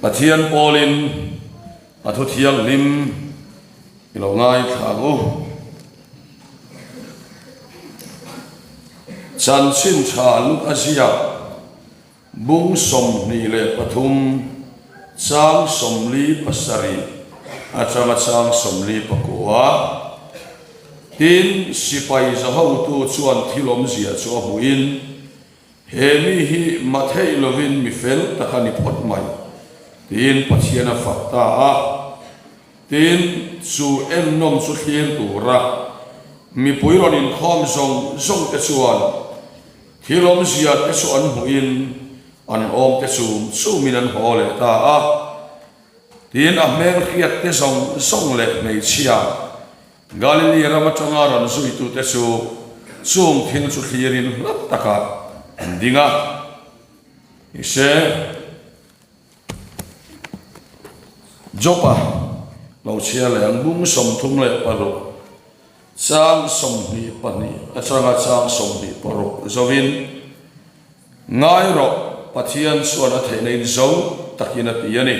Pathian pawlin a thu thianghlim i lo ngaithla ang u. Chanchin tha Luka ziak bung 23 chang 47 atanga chang 49. Tin, sipai za hotu chuan thil awmzia chu a hmuhin, He mi hi matheih lovin mi fel tak a ni phawt mai, tiin Pathian a fak ta a. Tin, chu ennawm chu thlir tura mipui rawn inkhawm zawng zawng te chuan thil awmzia te chu an hmuhin an awm te chum chumin an haw leh ta a. Tin, a hmelhriat te zawng zawng leh hmeichhia Galili ram atanga rawn zuitute chu chung thil chu thlirin hla takah an ding a. Nise, Jopa lo chhiar leh ang bung 36 chang 22 atanga chang 26 zovin, Ngai rawh, Pathian chuan a theihna in zo takin a ti a ni.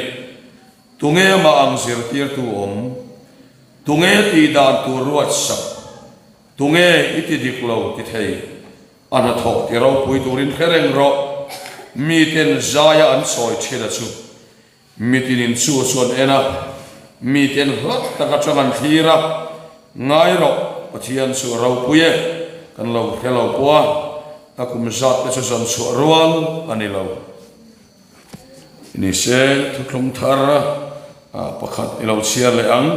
Tunge amah ang zirtirtu awm? Tunge tih dan tur ruat sak? Tunge i ti dik lo ti thei? A hnathawk ti ropui turin hre reng rawh. Miten zaia an sawi thin a chu. Mitinin chu chu an en a, miten hlat tak atang an thlir a, Ngai rawh, Pathian chu a ropui e, kan lo hre lo pawh a, a kum zat te chu zan chhuah rual a ni lo. Nise thuthlung thar pakhat i lo chhiar leh ang.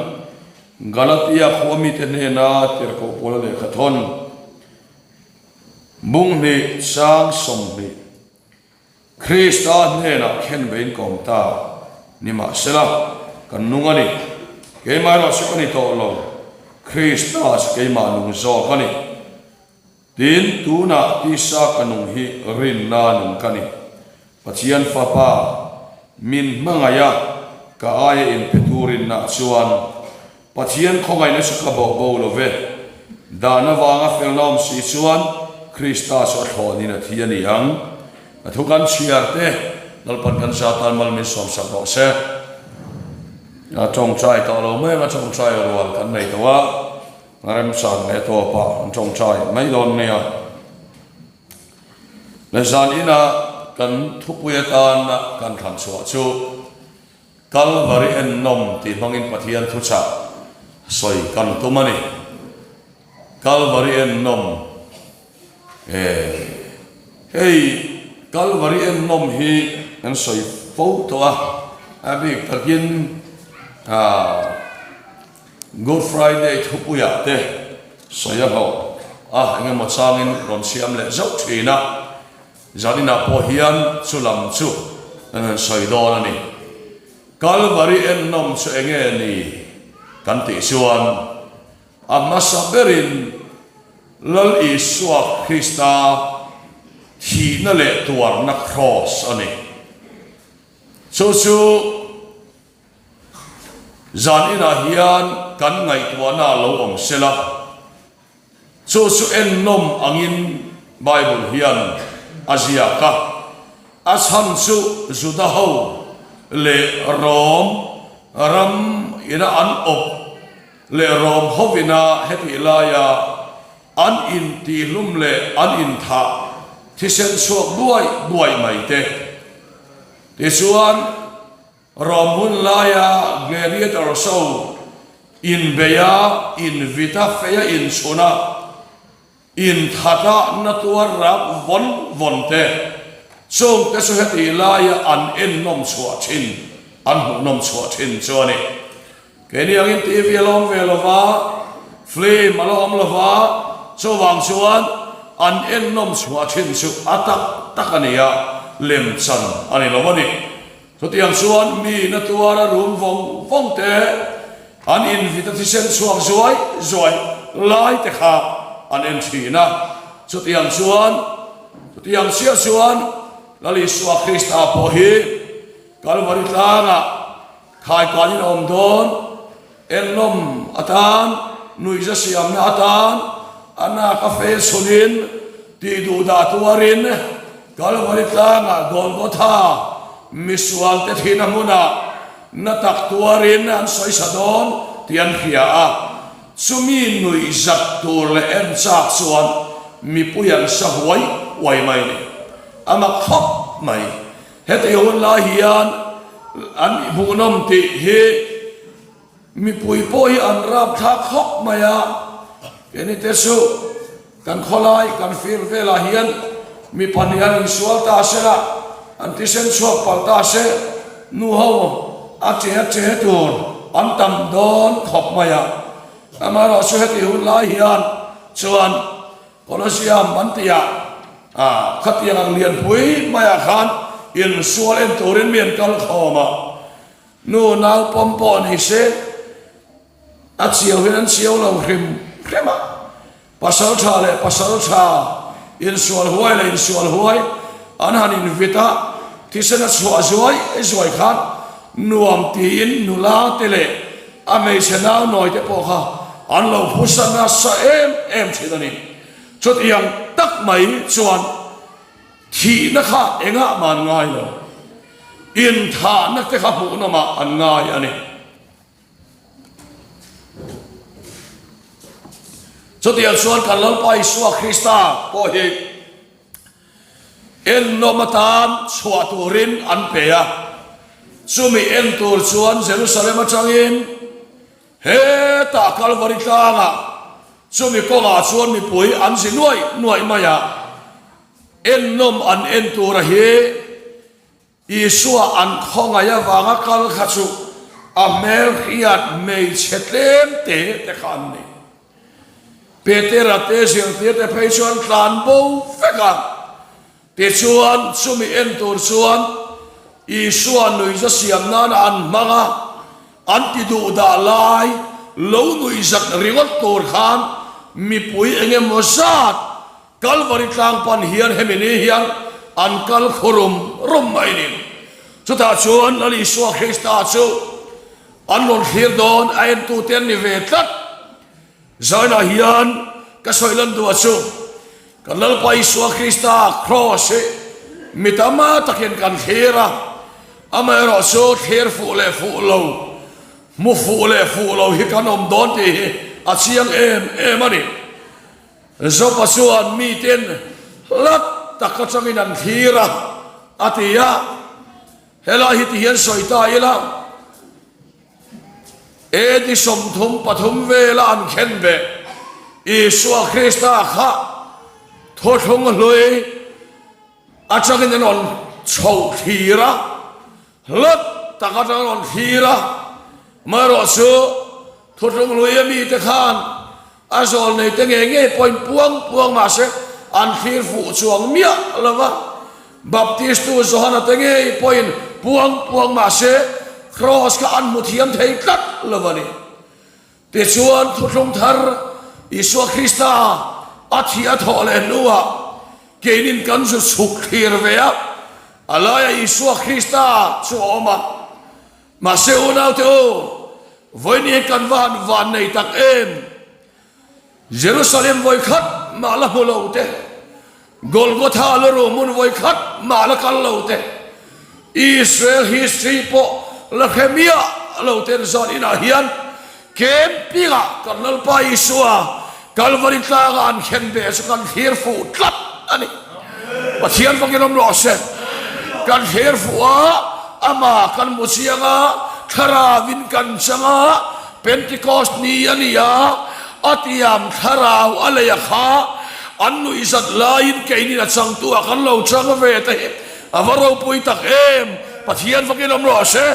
Galatia khua mite hnena tirhkoh Paula lehkha thawn bung hnih sang 20 Krista hnenah khen vein ka awm ta nimahsela kan nung a ni. Keimah erawh chu ka ni tawh lo, Krista chu keimah nung zawk a ni. Tin, tunah tisa ka nung hi rinna nung ka ni. Pathian Fapa, min hmangaih a, ka aia inpetu rinna chuan Pathian khawngaihna chu ka bawh bo lo ve. Dan avanga felna awm si chuan Krista chu a thlawnin a thi a ni ang. A thu kan chhiar te, Lalpan kan za tan mal min sawmsak rawh se. A tawngtai tawh lo mai ang, a tawngtai rual kan nei tawh a. Remchan leh tawpah an tawngtai mai dawn nia. Le zan ina kan thupui atan kan thlan chhuah chu Kalvari ennawm tih hmangin Pathian thuchah sawi kan tum a ni. Kalvari ennawm eh hei Kalvari ennawm hi kan sawi fo tawh a, a bik takin ah Good Friday thupuiah te sawi a hlawh a, eng emaw changin rawn siam leh zauh thin a, zaninah pawh hian chu lam chu kan han sawi dawn a ni. Kalvari ennawm chu eng nge ni kan tih chuan a hmasa berin Lal Isua Krista thihna leh tuarna kraws a ni. Chu chu. Zan inah hian kan ngaihtuahna lo awm se la, chu chu ennawm angin Bible hian a ziak a. A chhan chu Juda ho leh Rom ram ina an awp leh Rom hovina hetih laia an intihlum leh an inthah thisen chhuak buai buai mai te. Tichuan. Rom hun laia gladiator show inbeia, invita feia inchhuna, inthata na tuar rak vawn vawn te, chungte chu heti laia an ennawm chhuah thin, an hmuhnawm chhuah thin chu a ni. Keini angin TV a la awm ve lo va, film a la awm lo va, chuvang chuan an ennawm chhuah thin chu a tak tak a ni a, lemchan a ni lo a ni. Chutiang chuan mi na tuara rum vawng vawng te, an invita thisen chhuak zuai zuai lai te kha an en thin a. Chutiang chuan, chutiang chiah chuan Lal Isua Krista pawh hi Kalvari tlangah khaikanin a awm dawn. Ennawm atan, nuihza siamna atan, a nak a fe chhunin, tihduhdah tuarin, Kalvari tlangah Golgotha. misualte thihna hmunah na tak tuarin an sawisa dawn tih an hria a. Chumi nuihzat tur leh en chak chuan mipui an sa huai huai mai a ni. A mak khawp mai. Heti hun lai hian an hmuhnawm tih hi mipui pawh hi an rapthlak khawp mai a. Keini te chu kan khawlai kan fir velah hian mi pahnih an insual ta se la, an thisen chhuak palh ta se, nu ho a che a che tur an tam dawn khawp mai a. Amaherawhchu chu heti hun lai hian chuan Colosseum an tih ah khatiang ang lianpui maiah khan insual en turin mi an kal khawm a, nu nau pawm pawh ni se, A chiau hian an chiau lo hrim hrim a, pasal tha leh pasal tha, insual huai leh insual huai an han invit a, thisen a chhuah zuai zuai khan nuam tiin nula te leh a hmeichhe nau nawi te pawh kha an lo phusa nasa em em thin a ni. Chutiang tak mai chuan thihna kha engah mah an ngai lo, inthahna te kha hmuhnawmah an ngai a ni. Chutiang chuan kan Lalpa Isua Krista pawh hi ennawm atan chhuah turin an pe a. Chumi en tur chuan Jerusalem atangin hetah Kalvari tlangah chumi kawngah chuan mipui an zi nuaih nuaih mai a. Ennawm an en tura hi Isua an khawngaih avanga kal kha chu a hmel hriat hmeichhe tlem te te kha an ni. Petera te zirtirte phei chu an tlan bo vek a, tichuan chumi en tur chuan Isua nuihza siam nana an hmang a, an ti duh dah lai lo nuihzat ringawt tur khan mipui eng emaw zat Kalvari tlang pan hian hemi ni hian an kal khaw rum rum mai ni. Chutah chuan Lal Isua Krista chu an rawn thlir dawn a entute an ni ve tlat. Zainah hian ka sawi lan duh a chu kan Lalpa Isua Krista Kraws hi mi tam takin kan thlir a, amaherawh chu thlir fuh leh fuh lo, hmu fuh leh fuh lo hi kan awm dawn tih hi a chiang em em a ni. Jopa chuan miten hlat tak atangin an thlir a, a ti a. Helai hi ti hian sawi ta ila, AD 33 vela an khen beh Isua Krista kha thawthlung hlui atangin an rawn chhoh thlir a, Hlat tak atang rawn thlir a, amaherawhchu Thutlung Hluia mite khan a zawl nei te ngei ngei pawhin puang puang mahse an thlir fuh chuang miah lo va, Baptistu Johana te ngei pawhin puang puang mahse Kraws kha an hmu thiam thei tlat lo a ni. Tichuan Thuthlung Thar Isua Krista a thih a thawh leh hnuah keinin kan zu chhuk thlir ve a, a laia Isua Krista chu a awm a. Mahse unaute u, vawiin kan va han van nei tak em! Jerusalem vawi khat mah la hmu lo te, Golgotha la ru hmun vawi khat mah la kal lo te, Israel history pawh la hre miah lo ten zan inah hian camping-ah kan Lalpa Isua Kalvari tlanga an khen ve chu kan thlir fuh tlat a ni. Pathian fakin awm rawh se. Kan thlir fuh a, amah kan hmu chiang a, thlarauin kan chang a, Pentecost ni a ni a, a tiam thlarau a lei a kha, an nuihzat laiin keinin a changtu ah kan lo chang ve te hi a va ropui tak em! Pathian fakin awm rawh se.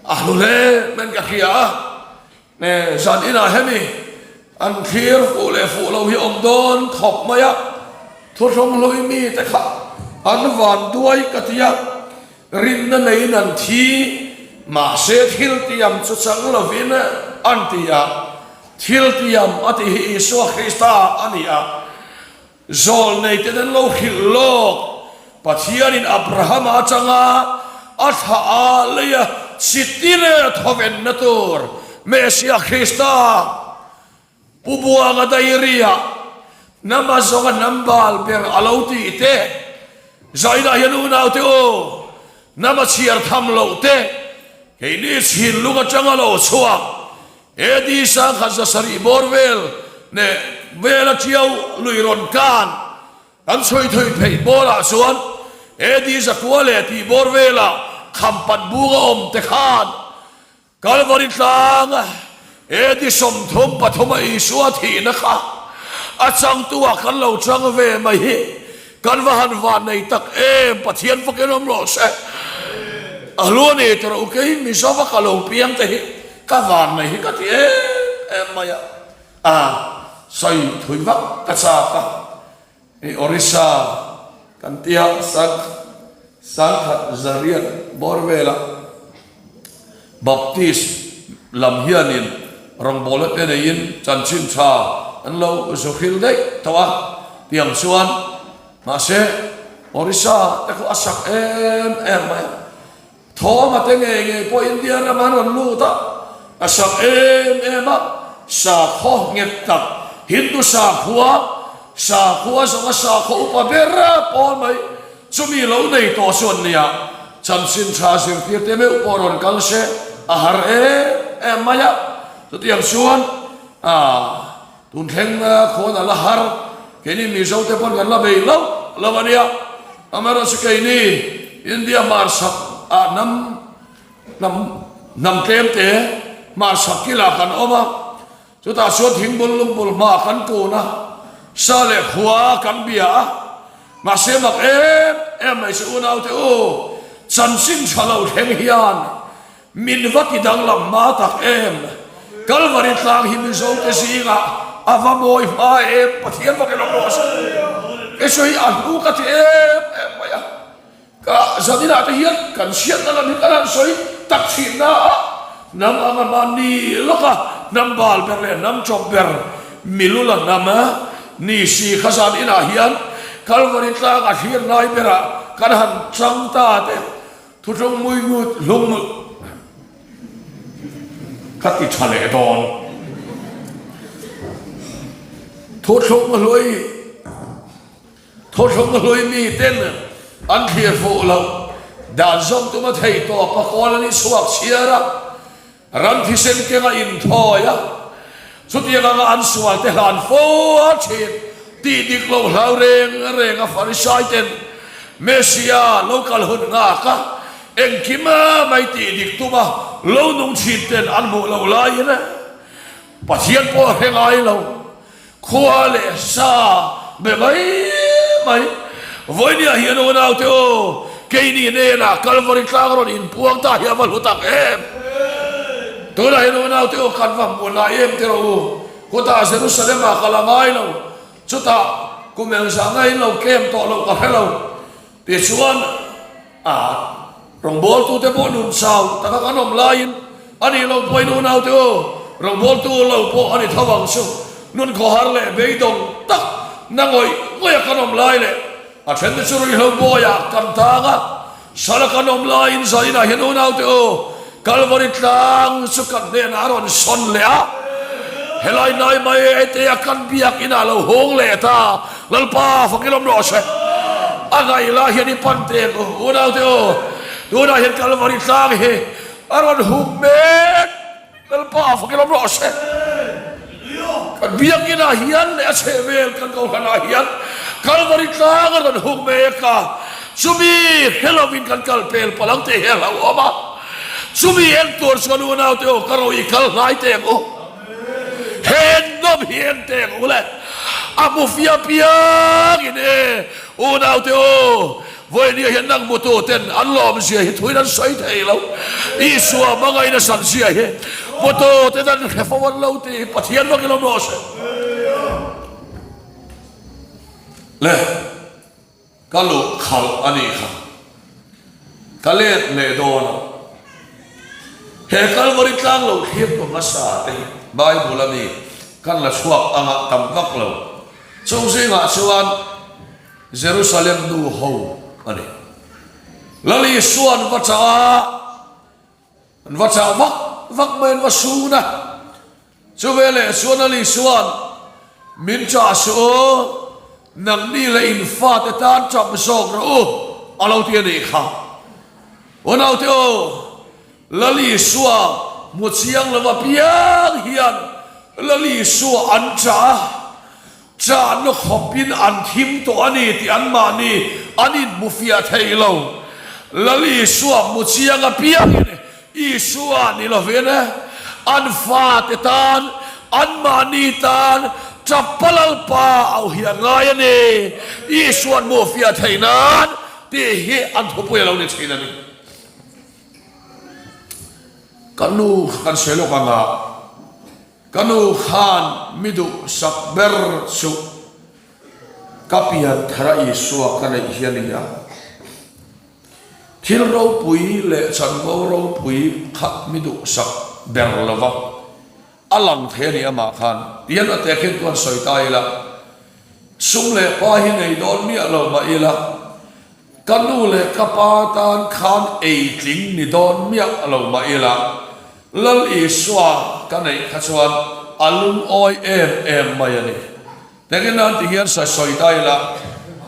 A hlu hle men ka hria a, ne zan inah hemi an thlir fuh leh fuh lo hi awm dawn khawp mai a, thuthlung hlui mite kha an van duai ka ti a, Rinna neiin an thi, mahse thil tiam chu chang lovin an ti a. Thil tiam a tih hi Isua Krista a ni a. Zawl neiten an lo hrilh lawk. Pathianin Abrahama atanga a thlah a leia chi tine thawvenna tur Messia Krista Pu Buanga Diary-ah hnam a zawnga hnam bal ber a lo tih te, Zainah hian unaute u! Hnam a chhiar tham loh te, keini chhinlung atanga lo chhuak AD 1700 bawr vel leh vela Tiau lui rawn kan kan chhui thui theih bawrah chuan AD 900 leh tih bawr velah Khampat bunga awm te khan Kalvari tlang AD 33 a Isua thihna kha a changtu ah kan lo chang ve mai hi kan va han van nei tak em Pathian fakin awm rawh se. A hlu a ni tawh u kei Mizova ka lo piang te hi ka van nei hi ka ti em em mai a, a sawi thui vak ka chak a. Hei Orissa kan tia sangkhat zariat bawr velah Baptist lam hianin rawngbawlna te neiin chanchin tha an lo zu hril daih tawh a tiang chuan mahse Orissa te khu a sak em em mai a. Thawma te ngei ngei pawh India ram an rawn lut a, a sak em em a, sakhaw nghet tak Hindu sakhua, sakhua zawnga sakhaw upa ber pawl mai chumi lo nei tawh chu an nia, chanchin tha zirtir te meuh pawh rawn kal se a har em em mai a, chutiang chuan ah Tun thleng khawn a la har, keini Mizo te pawn kan la bei lo lo a nia. Amaherawhchu keini India hmarchhak ah hnam hnam hnam tlem te hmarchhak kilah kan awm a, chutah chuan thingbul lungbul hma kan kun a, sa leh khua kan bia a, mahse mak em em mai chu unaute u, chanchin tha lo thleng hian Min va ti danglam hma tak em? Kalvari tlang hi Mizo te zingah a va mawi hma em? Pathian vak ilo rawh se. Kei chu hei a hnu ka ti em em mai a. Ka zaninah te hian kan hriatna lam hi kan han sawi tak thin na a, hnam anga mahni lawka hnam bal ber leh hnam chawp ber milula hnam ni si kha zan inah hian Kalvari tlang a thlir ngai berah kan han chang ta te. Thutlung mui ngut hlung ka ti tha leh dawn. Thuthlung hlui Thuthlung hlui mi ten an thlir fuh loh dan zawm tuma thei tawp a kawl an i chhuak chhiar a. Ram thisen kenga inthawi a, chutiang anga an sual te hlan fo a thin tih dik lo hlau reng reng a Farisai ten Messia lo kal hun nghak a, engkim mai tih dik tum a lo nung thin ten an hmuh loh laiin Pathian pawh a hre ngai lo. Khua leh sa be mai mai. Vawinia hian unaute aw, keini hnenah Kalvari tlang rawn inpuang ta hi a va hlu tak em! Tunah hian unaute aw kan va hmu lai em ti rawh u. Khutah Jerusalem-ah ka la ngai lo, chutah kum engzah nge in lo kem tawh loh ka hre lo. Tichuan, a rawngbawltute pawh nun chau taka kan awm laiin a nih loh pawhin unaute u, rawngbawltu lo pawh a ni tho ang chu. Nun khawhar leh beidawng tak na ngawih ngawih a kan awm lai leh a thente chu ruihhlo bawiah kan tang a, sala kan awm laiin zaninah hian unaute u, Kalvari tlang chu kan hnenah a rawn sawn leh a, helai nai mai etea kan biak inah lo hung leh ta, Lalpa fakin awm rawh se. A ngaihlah hian i pan teh ang u, unaute u, tunah hian Kalvari tlang hi a rawn hung mek, Lalpa fakin awm rawh se. Kan biak inah hian leh a chhehvel kan kohhranah hian Kalvari tlang a rawn hung mek a, chumi hre lovin kan kal pel palh ang tih hi a hlauhawm a. Chumi eng tur chuan unaute aw ka ro i kal hnai teh ang u. He ennawm hi eng teh ang u le. A hmu fia piangin e unaute aw vawinia hian nang hmutu ten an lawmzia hi thuin an sawi thei lo. Isua hmangaihna sanzia hi hmutu ten an hre fo an lo ti Pathian vangin awm rawh se. Le. Ka luh khalh a nih kha. Ka let leh dawn a. He Kalvari tlang lo thlir tu hmasa te hi Bible a mi kan la chhuak anga tam vak lo. Chung zingah chuan Jerusalem nu ho a ni. Lal Isua'n va chah a. An va chah vak vak mai an va sun a, chuveleh chuan Ali chuan, Min chah suh u, nangni leh in fate tan chap zawk rawh u, a lo ti a nih kha. Unaute aw, Lal Isua hmu chiang lo apiang hian Lal Isua an chah a, chahna khawpin an thim tawh a ni tih anmahni an inhmu fiah thei lo. Lal Isua hmu chiang apiangin Isua ni lovin an fate tan, anmahni tan Chappa Lalpa auh hi a ngai a ni. Isua'n hmuh fiah theih nan tih hi an thupui a lo ni thin a ni. Ka nu kha kan sawi lawk ang a, ka nu khan mi duhsak ber chu ka pian thara Isua ka neih hi a ni a. Thil ropui leh chanvo ropui kha mi duhsak ber lova a lang thei a ni amah khan. Tihian a tehkhin chuan sawi ta ila, sum leh pa hi nei dawn miah lo mah ila, ka nu leh ka pa tan khan ei tling ni dawn miah lo mah ila, Lal Isua ka neih kha chuan a lungawi em em mai a ni. Engin nan ti hian sawi sawi ta ila,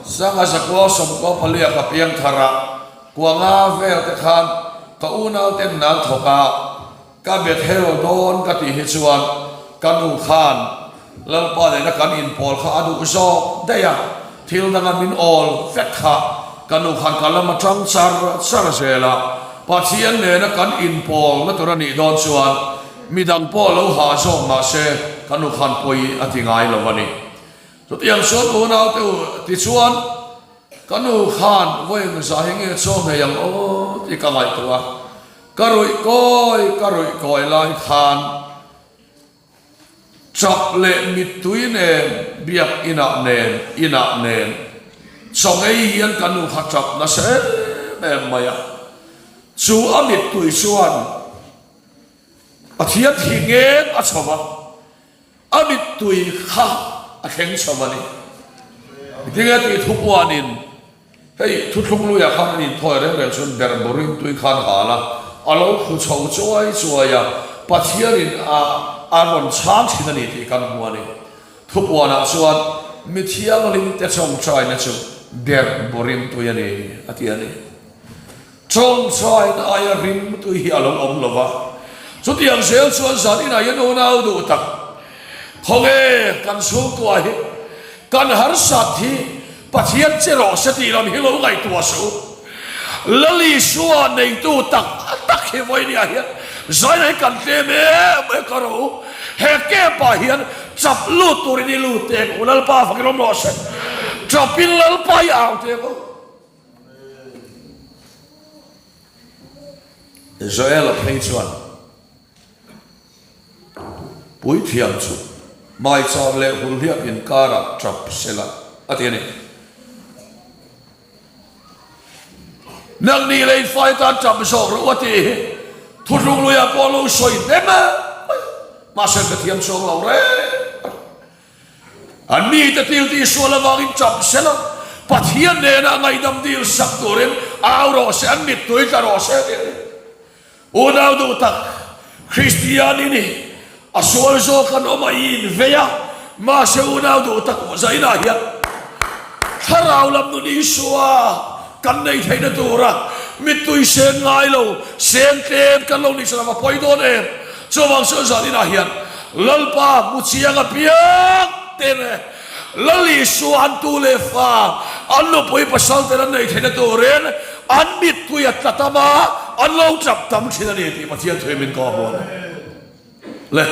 Sanga zakua sawmkua palia ka piang thar a, kuanga vel te khan ka unau ten nan thawk a, ka Bethel dawn ka tih hi chuan ka nu khan Lalpa nena kan inpawl kha a duh zawk daih a, thil danga min awl vek kha ka nu khan ka lam atang char char zel a, Pathian nena kan inpawl na tur a nih dawn chuan Midang pawh lo hah zawk mah se ka nu khan pawi a ti ngai lo a ni. Chutiang chuan unaute u, tichuan ka nu khan vawiin zah hi nge chaw ngei ang aw tih ka ngaihtuah a, ka ruih kawi ka ruih kawi lai khan chap leh mittui nen biak inah nen inah nen chaw ngei hian ka nu kha chap nasa em em mai a, chu a mittui chuan Pathian thih ngeng a chho va, a mittui kha a thleng chho a ni. Tinge tih thupuanin hei thuthlung luiah khan an inthawi reng reng chuan ber burin tui khan hal a, a lo khu chho chuai chuai a, Pathianin a a rawn chhang thin a ni tih kan hmu a ni. Thupuanah chuan mi thianghlim te chawngchaina chu ber burin tui a ni a ti a ni. Chawngchaina aia rim tui hi a lo awm lo va, chutiang zel chuan zan inah hian unau duh tak, khawnge kan chhungkua hi kan harsat hi Pathian che rawh se tih lam hi lo ngaihtuah suh u. Lal Isua neitu tak tak hi vawinia hian zaina hi kan tlem em em ka rawh u. He camp ah hian chap lut turin i lut teh ang u, Lalpa fakin awm rawh se. Chapin Lalpa i au teh ang u. Joel-a phei chuan puithiam chu maicham leh hulhliap inkarah tap sela a ti a ni. Nangni lei fai tan tap zawk rawh u a tih hi thutlung luiah pawh lo sawi hnem mai a, mahse ka thiam chuang lo reng a ni. An mite til tih sual avangin chap se la, Pathian nena ngaihdam dil sak turin au rawh se, an mittui tla rawh se tih a ni. Unau duh tak, Kristian i ni, a sual zawk an awm a, i invei a, mahse unau duh tak zainah hian Thlarau lam nun Isua kan nei theihna tura mittui sen ngai lo, sen tlem kan lo nih chuan a va pawi dawn em? Chuvang chuan zaninah hian Lalpa hmu chiang apiang te leh Lal Isua an tu leh fa, an nupui pasal ten an nei theihna turin an mittui a tla tam a, an lo tap tam thin a ni tih Pathian thuin min kawh hmuh a ni. Le,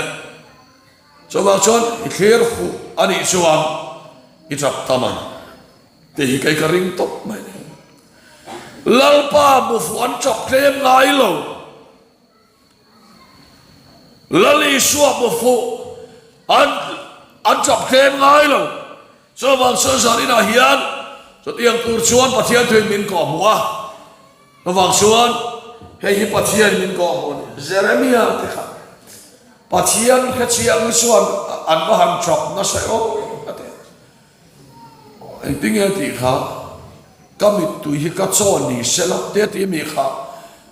chuvang chuan i thlir fuh a nih chuan i tap tam ang tih hi kei ka ring tawp mai a ni. Lalpa hmu fuh an tap tlem ngai lo. Lal Isua hmu fuh an an chap tlem ngai lo. Chuvang chuan zan inah hian chutiang tur chuan Pathian thuin min kawh hmuh a. Chuvang chuan hei hi Pathian min kawh hmuh a ni. Jeremia te kha Pathian hrechiang hi chuan an va han chap nasa em a ti. Engtinge tih kha ka mittui hi ka chaw ni se la te ti mi kha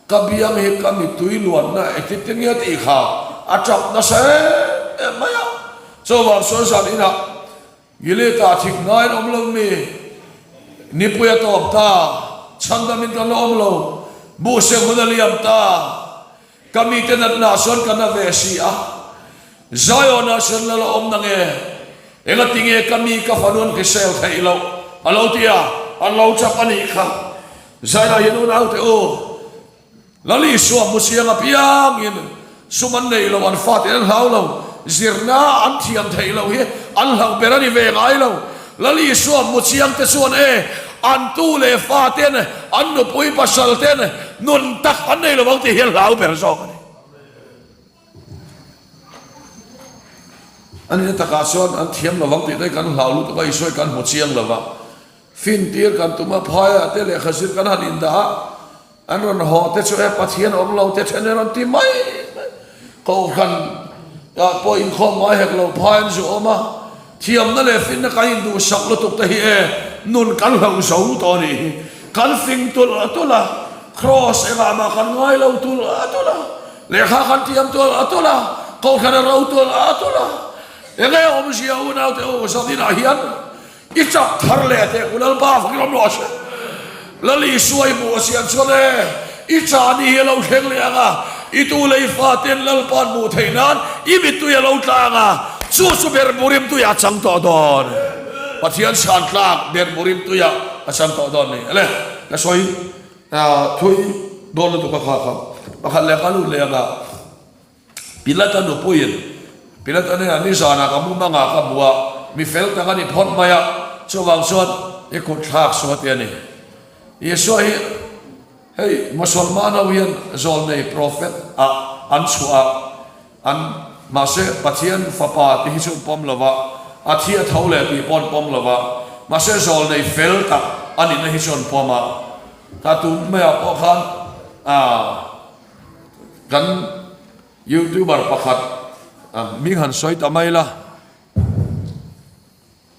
ka biang hi ka mittui luanna engtinge tih kha a tap nasa em em mai a. Chuvang chuan zan inah Gilead ah thik hnaiin awm lo mi nipui a tawp ta, chhandamin kan la awm lo. Buhseng hun a liam ta. Ka mite natna ah sawn ka na ve si a. Zion ah sawn lal a awm na nge? Engati nge ka mi ka fanu an hrisel theih loh? A lo ti a, an lo chap a nih kha. Zion ah hian unaute u, Lal Isua hmu chiang apiangin sum an neih loh, an fate an hlau lo, zirna an thiam theih loh hi an hlauh ber a ni ve ngai lo. Lal Isua hmu chiang te chuan e, an tu leh fa ten, an nupui pasal ten nun tak an nei lo ang tih hi an hlau ber zawk a ni. A nihna takah chuan an thiam lo ang tih te hi kan hlau lutuk a, Isua hi kan hmu chiang lo va, fintir kan tum a, phaiah te lehkha zir kan han indah a, An rawn haw te chu e Pathian awm lo te then e rawn ti mai mai. Kohhran ah pawh inkhawm ngai hek lo phai an zu awm a, thiamna leh finna kan induhsak lutuk te hi e nun kan hloh zo tawh a nih hi. Kan fing tulh a tulh a, Kraws engah mah kan ngai lo tulh a tulh a, lehkha kan tiam tulh a tulh a, Kohhran a ro tulh a tulh a. Enge awmzia unaute u zaninah hian I chak thar leh teh ku Lalpa fak ram rawh se. Lal Isua i hmuh a siam chuan e, i chani hi a lo thleng leh ang a, i tu lei faten Lalpa'n hmuh theih nan i mittui a lo tla ang a, chu chu berhmu rimtuiah a chang tawh dawn. Pathian chhan tlak berhmu rimtuiah a chang tawh dawn ni. Ele, ka sawi thui dawn lutuk a kha kha pakhat leh ka lut leh ang a. Pilata nupuiin, Pilata hnenah, Nizanah ka mumangah ka hmu a, mi fel tak a ni phawt mai a, chuvang chuan i kut thlak suh a ti a ni. Isua hi hei Mosolman ho hian zawlnei prophet ah an chhuah a, an mahse Pathian fapa tih hi chu an pawm lo va, a thi a tho leh tih pawh an pawm lo va, mahse zawlnei fel tak a nihna hi chu an pawm a. Ta tun maiah pawh khan ah. Kan youtuber pakhat hming han sawi ta mai la,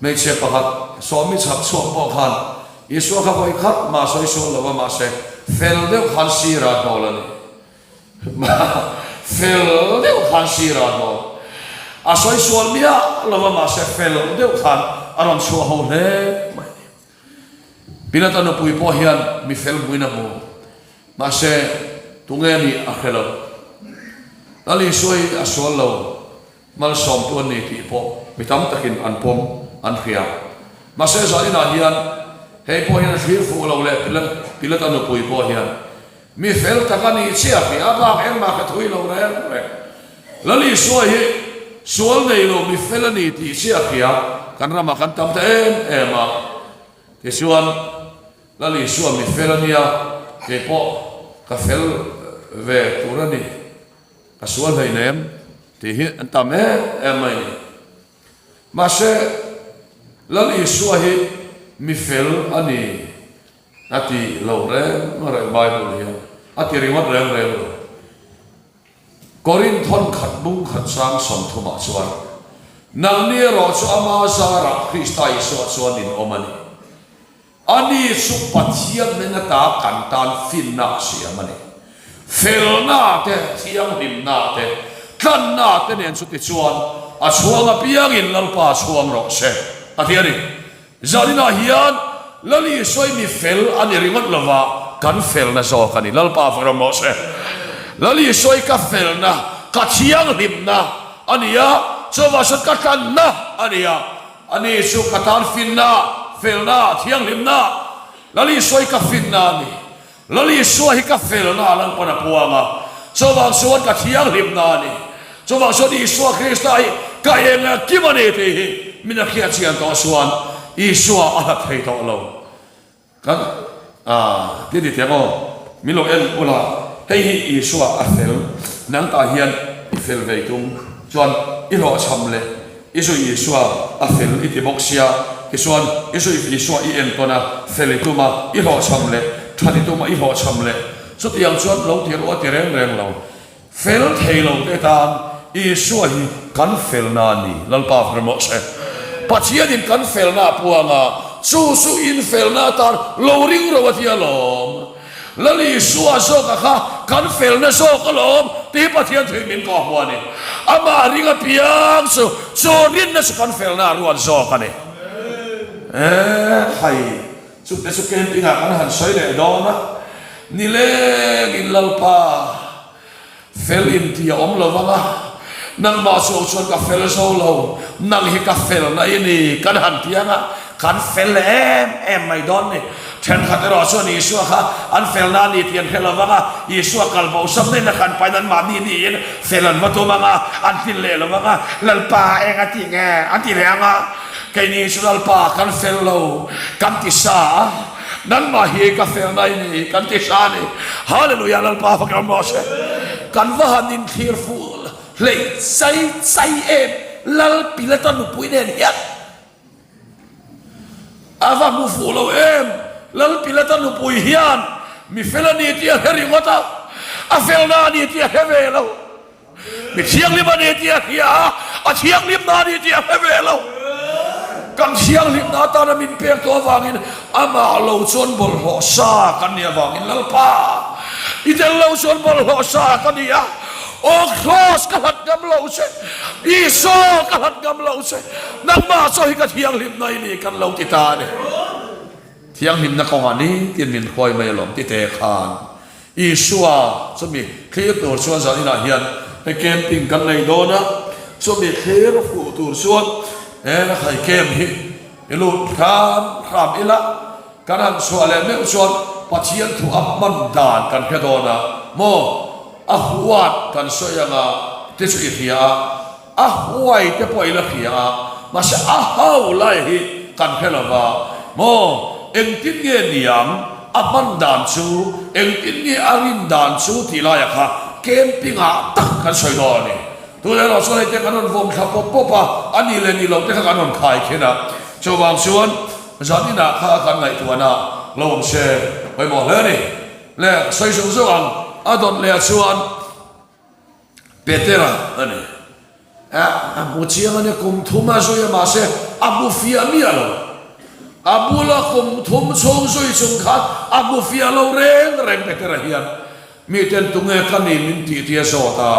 hmeichhe pakhat sawmi chhak chhuak pawh khan Isua kha vawi khat mah sawi sual lo va mahse fel deuh khan sira hnawl a ni. Fel deuh khan sira hnawl. A sawi sual miah lo va mahse fel deuh khan a rawn chhuah ho hle mai a ni. Pilata nupui pawh hian mi fel hmuin a hmu. Mahse, tunge a nih a hre lo. Lal Isua hi a sual lo, malsawmtu a ni tih pawh mi tam takin an pawm, an hria. Mahse, zaninah hian hei pawh hian a thlir fuh lo leh Pilata nupui pawh hian mi fel tak a nih chiah hria, a bak engmah ka thui lo reng reng. Lal Isua hi sual nei lo mi fel a ni tih chiah hria, kan ramah kan tam ta em em a. Tichuan, Lal Isua mi fel a nia, kei pawh ka fel ve tur a ni, ka sual hleinem tih hi an tam em em mai a ni. Mahse, Lal Isua hi mi fel a ni a ti lo reng reng Bible hian a ti ringawt reng reng lo. Korinth hawn khat bung khat chang sawmthumah chuan, Nangni erawh chu ama zarah Krista Isua chuan in awm a ni. Ani chu Pathian hnen ata kan tan finna a siam a ni. Felna te, thianghlimna te, tlanna te nen chuti chuan a chhuang apiangin Lalpa chhuang rawh se, a ti a ni. Zaninah hian Lal Isua hi mi fel a ni ringawt lova, kan felna zawk a ni. Lalpa fak ram rawh se. Lal Isua hi ka felna, ka thianghlimna a ni a, chuvang chuan ka tlanna a ni a. Ani chu ka tan finna, felna, thianghlimna. Lal Isua hi ka finna a ni. Lal Isua hi ka felna a Lalpan a puang a, chuvang chuan ka thianghlimna a ni. Chuvang chuan Isua Krista hi ka eng kim a ni tih hi min a hriat chian tawh chuan Isua a hlat thei tawh lo. Kan ah ti ni teh maw? Min lo en ula, hei hi Isua a fel, nang tah hian i fel ve tum chuan i hlawhchham leh I zui Isua a fel i ti bawk sia, tichuan i zui Isua i entawn a, fel i tum a, i hlawhchham leh, that i tum a, i hlawhchham leh. Chutiang chuan lo ti ruah ti reng reng lo. Fel thei lo te tan Isua hi kan felna a ni, Lalpa fak rawh se. Pathianin kan felna a puang a, chu chu in felna atan lo ring ro a ti alawm. Lal Isua zawka kha kan felna zawk alawm tih Pathian thuin min kawh hmu a ni. Amah ring apiang chu chu rinna chu kan felna a ruat zawk a ni. Ekhai, chute chu camping ah kan han sawi leh dawn a. Nilengin Lalpa fel inti a awm lo vang a, nangmah chu chuan ka fel zo lo, nang hi ka felna i ni kan han ti ang a, kan fel leh em em mai dawn ni. Thenkhat erawh chuan Isua kha an felna a ni tih an hre lo vang a, Isua kal bo sam daih na khan pain anmahni niin fel an va tum ang a, an tlin leh lo vang a, Lalpa eng a ti nge? an ti leh ang a, keini chu Lalpa kan fel lo kan ti sa a, nangmah hi ka felna i ni kan ti sa a ni. Hallelujah Lalpa fak ram rawh se. Kan va han inthlir fuh hleih chai chai em Lal Pilata nupui nen hian. A va hmu fuh lo em? Lal Pilata nupui hian mi fel a ni tih a hre ringawt a, a felna a ni tih a hre ve lo. Mi thianghlim a ni tih a hria a, a thianghlimna a ni tih a hre ve lo. Kan thianghlimna atana min pek tawh avangin amah lo chuan bawlhhlawh sa kan nih avangin Lalpa, i tel lo chuan bawlhhlawh sa ka ni a, aw Kraws ka hlat ngam lo che, Isua ka hlat ngam lo che. Nangmah chaw hi ka thianghlimna i ni kan lo ti ta a ni. Thianghlimna kawngah nitin min hruai mai alawm ti te khan Isua chumi thlir tur chuan zan inah hian hei camping kan nei dawn a, chumi thlir fuh tur chuan he hei camp hi i lut hram hram ila kan han chhuah leh meuh chuan Pathian thu a hman dan kan hre dawn a maw a huat kan sawi anga te chu i hria a. A huai te pawh i la hria a, mahse a hau lai hi kan hre lo va, maw? Engtin nge niang a hman dan chu, engtin nge a rin dan chu tih laiah kha camping ah tak kan sawi dawn a ni. Tunah erawh chuan hei te kan rawn vawm thla pawp pawp a, a ni leh ni lo te kha kan rawn khai khen a, chuvang chuan zan inah kha kan ngaihtuahna lo awm se pawimawh hle a ni. Le sawi zung zung ang, a dawt leh ah chuan. Petera a ni. A hmu chiang a nia, kum thum a zui a mahse a hmu fiah miah lo. A bula kum thum chhung zui chung khan a hmu fiah lo reng reng Petera hian miten tunge ka ni min tih tih a zawt a.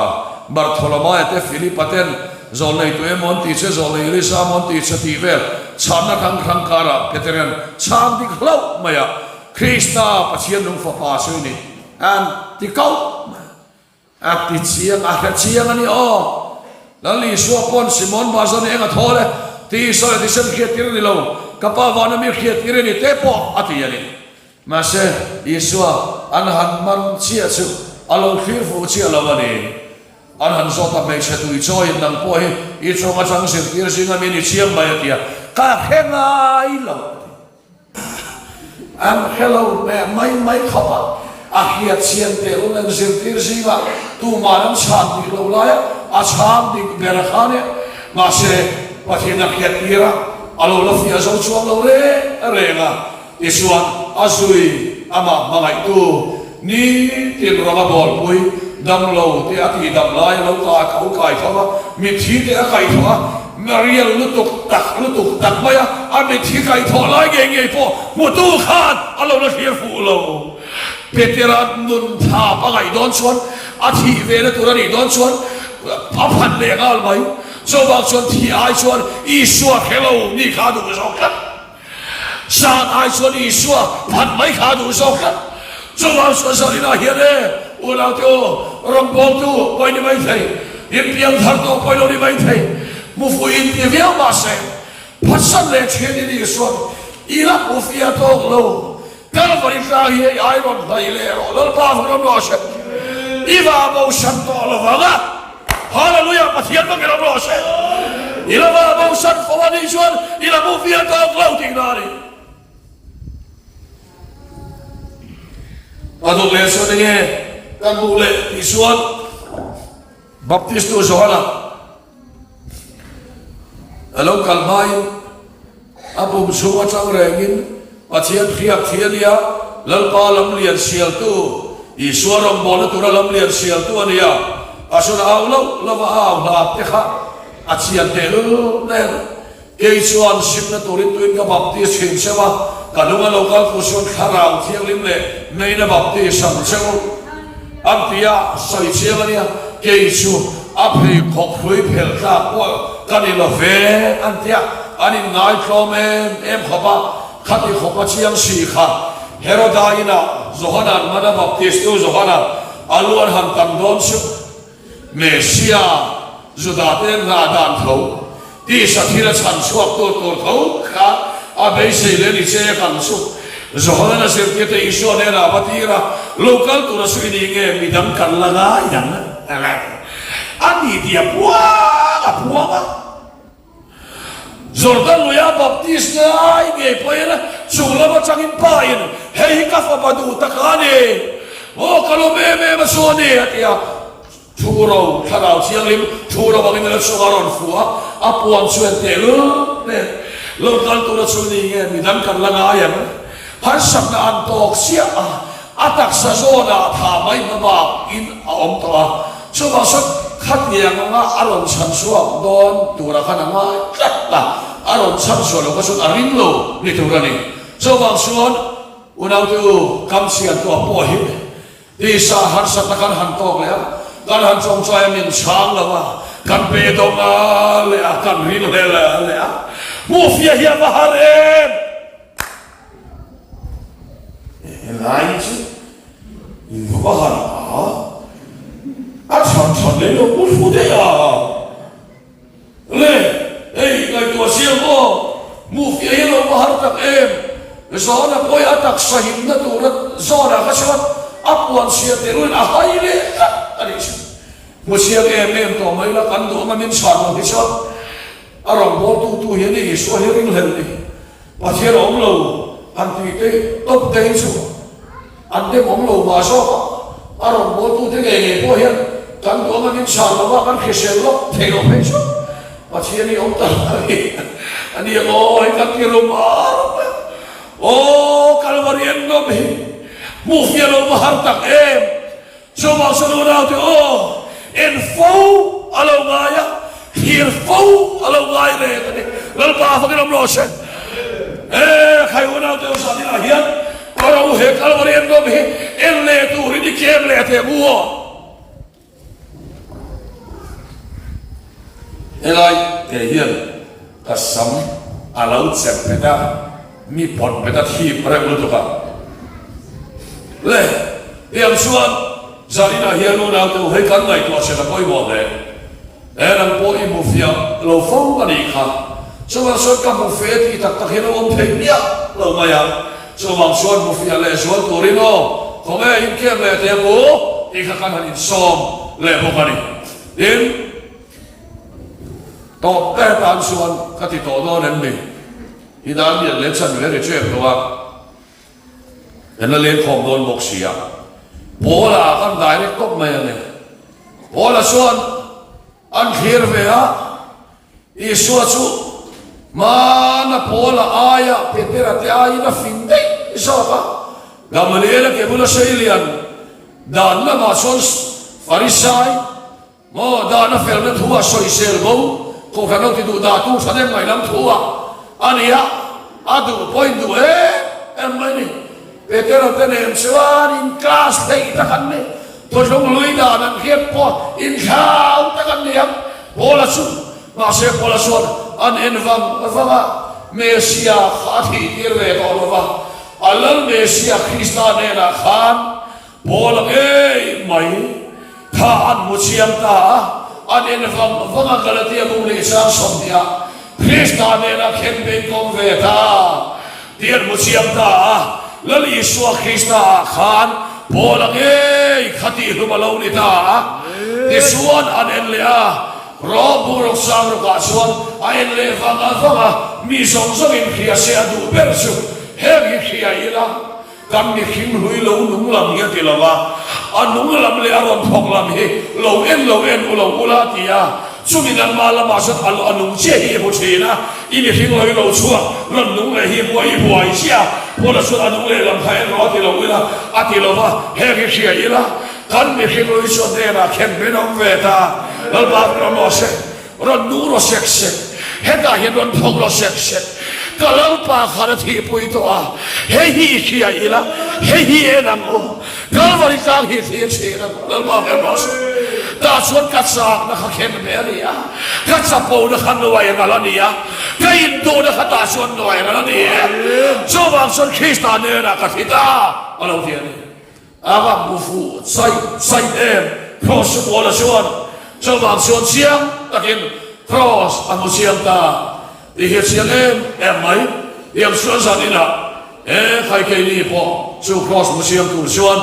Bartholomaia te Philipa ten zawlnei tu emaw an tih che, zawlnei Elisa emaw an tih che tih vel chhanna hrang hrang karah Petera'n chhang dik hlauh mai a, Krista Pathian nung fapa chu i ni an ti kauh mai. A ti chiang, a hre chiang a ni aw. Lal Isua pawn Simon Bazan eng a thawl e, ti Isua leh thisen hriattir a ni lo, ka Pa vana mi hriattir a ni te pawh a ti a ni. Mahse, Isua an han man chiah chu a lo thlir fuh chiah lo a ni. An han zawt a, hmeichhe tui chawiin nang pawh hi i chawng atang zirtir zinga mi ni chiang mai a ti a, ka hre ngai lo a ti. An hre lo hmeh mai mai khawp a, a hriat chian teh lul an zirtir zingah tuman an chhan dik lo lai a, a chhang dik ber a kha nia. Mahse, Pathian a hriat tir a, a lo la fiah zo chuang lo reng reng a, tichuan a zui amah hmangaihtu nitin rawng a bawlpui damlo te a tihdam lai a lo kai a kai tho a, mitthi te a kaihthawh a, Mariel lutuk tak lutuk tak mai a, a mitthi kaihthawh lai ngei ngei pawh hmutu khan a lo la thlir fuh lo. Petera nun thap a ngaih dawn chuan a thih ve na tur a nih dawn chuan a phan leh nghal mai. Chuvang chuan thih ai chuan Isua hre lo nih kha a duh zawk tlat. Zan ai chuan Isua phat mai kha a duh zawk tlat. Chuvang chuan Zaninah hian e, unaute aw, rawngbawltu pawh i ni mai thei, in piang thar tawh pawh i lo ni mai thei, hmufuh in ti viau mahse, phatsan leh thian in Isua'n i la hmu fiah tawk lo. Kalvari tlang hi hei ai rawn hnaih leh rawh, Lalpa vang ram rawh se. I va bosan tawh lo vang a. Hallelujah Pathian vang ram rawh se. I la va bosan fo a nih chuan i la mu vial tawk lo tihna a ni. A dawt leh chuan enge kan hmuh leh tih chuan Baptistu Johana A lo kal hmain a pum chhung atang rengin Pathian hriak thi a nia, Lalpa lam lian sialtu, Isua rawngbawlna tura lam lian sialtu a nia. A sawn au loh lova a au hlap te kha a chian tehlul nen. Kei chuan simna turin tuin ka baptis thin cheu a, ka lung a lo kal tur chuan Thlarau Thianghlim leh Meina baptis ang cheu an ti a, sawi chiang a nia, kei chu a pheikhawk hlui phel tlak pawh ka ni lo ve an ti a, an inngai tlawm em em khawp a, khati khawp a chiang si kha. Heroda inah Johana'n mana Baptistu Johana a lu an han tam dawn chu Messia Juda te nghah dan tho, tisa thil a chhan chhuak tur tur tho kha a beisei leh ni che ang chu. Johana'n a zirtirte Isua hnenah va tir a, Lo kal tura chu i ni nge midang kan la ngai ang? A ni tih a puang a puang a. Jordan luia Baptist ngai ngei pawhin chung lam atangin Pa in, Hei hi ka fapa duh tak a ni, aw ka lawm em em a chu a ni, a ti a. Thu ro, Thlarau Thianghlim thu ro angin a chunga rawn fu a, a puan chu en teh lul nen lo kal tura chu ni nge midang kan la ngai ang? Harsatna an tawk chiah a, A taksa zawnah tha mai hma bak in a awm tawh a, chuvang chuan khatiang anga a rawn chhan chhuak dawn turah khan a ngai tlat a, a rawn chhan chhuah loh kha chuan a ring lo ni tur a ni. Chuvang chuan unaute u, kam chhian tuah pawh hi tisa harsatna kan han tawk leh a, kan han chawngchai a min chhang lo a, kan pe dawng a leh a, kan ring hle leh a, hmuhfiah hi a va har em! Helai chu in va han a, a chhan chhan leh lo pu fu daih a. Le, hei ngaihtuah siam aw, hmuhfiah hi a lo va har tak em? Zawna pawhin a taksa himna tura zawnah kha chuan a puan chhia teruin a hai leh tlat a nih chu. Hmu chiang em em tawh mai la, kan duh anga min chhan lo hi chuan a rawngbawltu tu hian Isua hi ringhlel ni. Pathian a awm lo han tih te tawp te hi chu an dem awm lo mah zawk a, a rawngbawltute ngei ngei pawh hian kan duh anga min chhan lova kan hrisel lawk thei lo phei chu Pathian hi awm ta lo a ni a ni ang aw hei kan ti rum a rum a aw Kalvari en nawm hi hmuh fiah lo va har tak em. Chuvang chuan unaute aw, en fo a lo ngai a, thlir fo a lo ngai reng a ni. Lalpa fakin awm rawh se. E, khai unaute aw zan inah hian ka ro he Kalvari en nawm hi en leh turin i kem leh teh mu aw. Helai te hian ka sam a lo chem pet a, mi pawt pet a thip reuh lutuk a. Le, tiang chuan zaninah hian unaute u hei kan ngaihtuah chen a pawimawh hle. He nang pawh i hmu fiah lo fo a nih kha. Chuvang chuan ka hmu fe tih tak tak hian a awm thei miah lo mai a. Chuvang chuan hmu fiah leh zual turin aw, khawnge inkem leh teh ang u tih kha kan han insawm leh bawk a ni. Tin, tawp te tan chuan ka ti tawh dawn em ni? I dan lian leh chan ve ri ṭep tawh a, kan la lengkhawm dawn bawk si a. Paula kan direct tawp mai a ni. Paula chuan an thlir ve a, Isua chu hmana Paula aia Petera te aiin a fing daih zawk a. Gamaliela ke bula seilian dan lamah chuan Farisai maw dan a felna thu a sawisel bo kohhran ho ti duh dah tu thahnem ngaihlam thu a a ni a, a duh pawhin duh em em mai ni. Petera te nen chuan in class theih tak an ni. Thuthlung hlui dan an hriat pawh inthlau tak an ni ang. Paula chu, mahse Paula chuan an en vang vang a, Messia kha a thih tir ve tawh lo va, a Lal Messia Krista hnenah khan Paula ngei mai kha an hmu chiang ta a, an en vang vang a Galatia bung leh chang 20 ah Krista hnenah khen bein kawm ve ta tih an hmu chiang ta a, Lal Isua Krista ah khan Paula ngei kha tih hlum a lo ni ta a, tichuan an en leh a, Rawh bung rawk sang rawkah chuan a en leh vang a vang a, mi zawng zawngin hria se a duh ber chu heng hi hria ila. Kan mihring hlui lo nung lam hi a ti lo va, a nung lam leh a rawn thawk lam hi lo en lo en u lo ula a ti a. Chumi nangmah lamah chuan a a nung chiah hi i hmu thin a, i mihring lo i lo chhuak rawn nung leh hi buai i buai chiah a, Paula chuan a nung leh lam kha en rawh a ti lo ila a ti lo va, heng hi hria ila kan mihring hlui chuan hnenah khen min awm ve ta, Lalpa min awm rawh se. Rawn nu rawh sek sek, hetah hian rawn thawk rawh sek sek, ka Lalpa khan a thihpui tawh a, hei hi i hria ila, hei hi en ang u, Kalvari tlang hi thlir thin ang u, Lalpa hmel rawh se. Tah chuan ka chakna kha khen ve a ni a, ka chapona kha nuai ral a ni a, ka induhna kha tah chuan nuai ral a ni e. Chuvang chuan Krista hnenah ka thi ta a lo ti a ni. A va hmu fuh chaih chaih em Kraws chu Paula chuan chuvang chuan chiang takin Kraws a hmu chiang ta tih hi a chiang em em mai. Tiang chuan zan inah he Khaikeini pawh chu Kraws hmu chiang tur chuan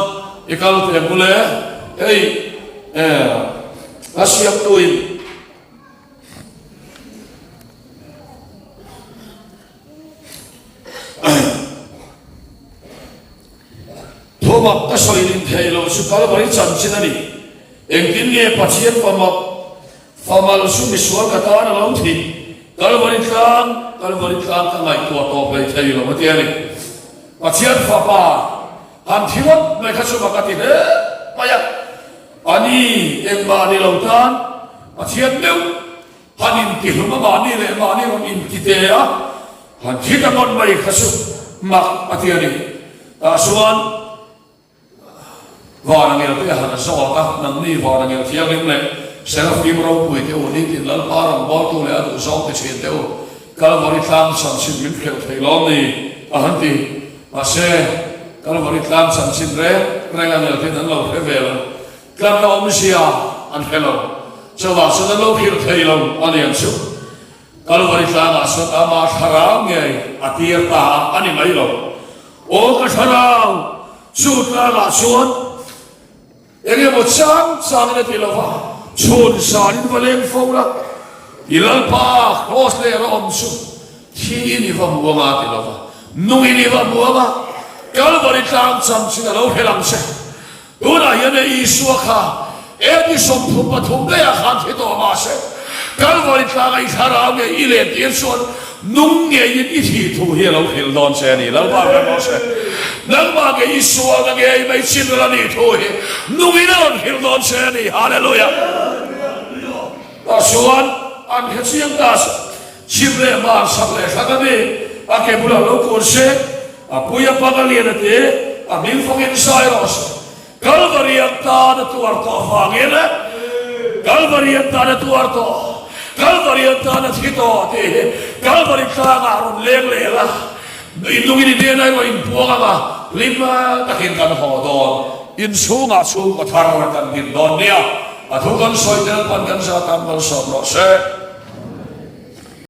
i kal teh ang ule hei a siamtuin. Thumak ka sawi rin thei lo chu Kalvari chanchin a ni. Engtin nge Pathian famak famal chu misual ka tan a lo thih? Kalvari tlang, Kalvari tlang ka ngaihtuah tawp hlei thei lo a ti a ni. Pathian fapa han thi ngawt mai kha chu mak a ti hle mai a. A ni, engmah ni lo tan Pathian meuh Han intihlum a mahni leh mahni rawn intite a, han thi ta ngawt mai kha chu mak a ti a ni. Tah chuan Vana ngel te a han zawt a, nangni Vana ngel thianghlim leh Serafim ropui te u, nitin Lalpa rawngbawltu leh a duhzawng ti thin te u, Kalvari tlang chanchin min hreuh thei lawm ni? a han ti. Mahse, Kalvari tlang chanchin reng reng a ngel ten an lo hre ve lo. Tlanna awmzia an hre lo. Chuvang chuan an lo hrilh thei lo a ni ang chu. Kalvari tlangah chuan ama thlarau ngei a tir ta a, a ni mai lo. Aw ka thlarau, chu tlangah chuan eng emaw chang changin a ti lo va, chhun zanin va leng fo la, i Lalpa kraws leh rawh awm chu thi in i va hmu anga a ti lo va, nung in i va hmu anga, Kalvari tlang chanchin a lo hrilh ang che. Tunah hian e Isua kha AD 33 daihah khan thi tawh mah se, Kalvari tlanga i thlarau nge i len tir chuan nung ngeiin i thih thu hi a lo hrilh dawn che a ni. Lalpa ber rawh se. Nangmah nge Isua na ngei mai chin ral a nih thu hi nungin a rawn hrilh dawn che a ni. Hallelujah! Tah chuan an hre chiang ta se, chhim leh hmar sak leh thlang a ni, a ke bulah lo kun se, A pui a pang a lian a ti, a hming fawngin zai rawh se. Kalvari an tan a tuar tawh vangin Kalvari an tan a tuar tawh, Kalvari an tan a thi tawh tih hi Kalvari tlangah rawn leng leh la, i nungin i hnenah erawh inpuang ang a, hlim takin kan haw dawn. Inchhungah chhungkaw thar kan din dawn nia, a thu kan sawi tel pawn kan zah tan malsawm rawh se.